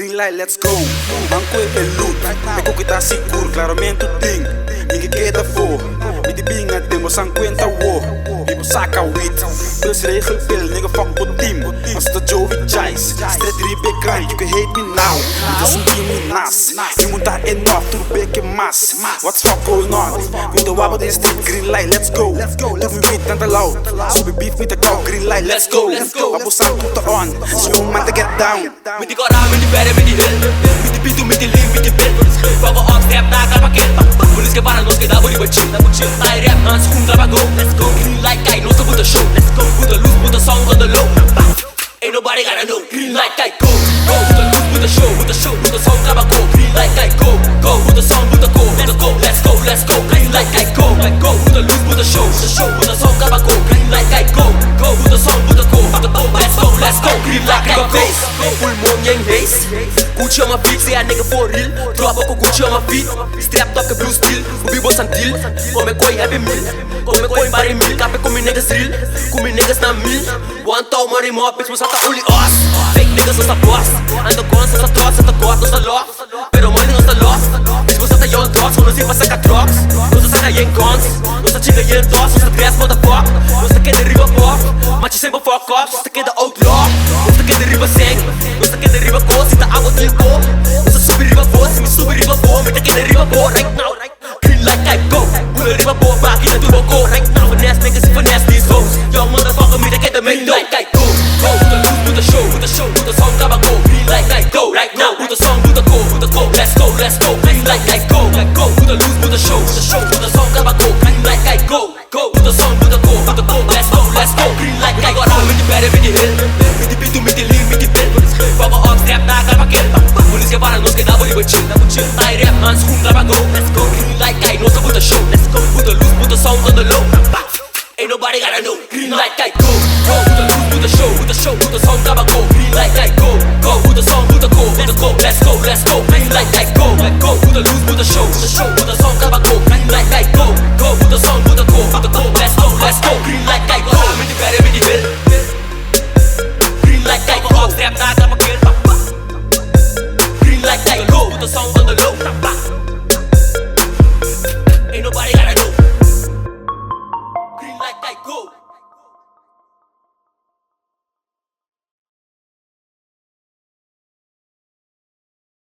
Green light, let's go. Ban kue e loot. E ku ta sigur, klaramente tin. Mi ke keda fo. Mi di bin aden, bo san kuenta wo. Mi bo saka weed. Plus regel pil, nigga, fuck bo team. Nos ta Joey Chais. Straight riba e grind, you can hate me now. Mi ta sinti mi nas. Mi munta enough, tur beke mas. What's fuck going on? Mi ta waba den street, green light, let's go. Tur mi beat nan ta loud. Subi beef mi ta koud, green light, let's go. Pa bo san ku ta on. Si un man ta get down. Mi di kora, mi di bere, mi di hel. Mi di pitu, mi di lin, mi di bel. Fuck op, step na klapa kel. Polis ke para nos keda bo riba chill. Tai rap, handschoen, klapa go. Green light, kijk, nos ta buta show. Buta luz, buta sound on the low. Ain't nobody gotta know. Green light, kijk, go, go. Buta luz, buta show, buta show, buta sound, klapa go. Green light, kijk, go, go. Buta sound, buta go, buta go. Let's go, let's go. Green light, kijk, go, go. Buta luz, buta show, buta show, buta sound, klapa go. Green light, kijk, go, go. Buta sound, buta go, buta go. Let's go, let's go. Green light, kijk, go. Full moon yang haze. Gucci on my feet, say a nigga for real. Drop ook Gucci on my feet. Strapped up blue steel. Ubi bo santil. Come koi happy meal. Come koi bari meal. Kape kumi niggas real. Kumi niggas na mil. One thou money more, bitch, we only us. Fake niggas nos ta boss. And the guns nos ta trots, nos ta God, nos ta love. Pero money nos ta lost. Bitch, we ta young dogs, nos ta saka drugs. Nos ta saka yen guns. Nos ta chinga yen dogs, nos ta dress motherfuck. Nos ta kende riba pop. Maar je simpel fuck up, nos ta kende outlaw. Nos ta kende riba seng. Nos ta kende riba go, si ta abo tilko. Nos ta subi riba bo, si mi subi riba bo, mi ta kende riba bo right now. Green light type go, pula riba bo, baki na turbo go right now. Finesse niggas, finesse these hoes. Young motherfucker, mi ta kende make dough. Light type go, go. Buta luz, buta show, buta show, buta sound, kaba go. Green light type go right now. Buta sound,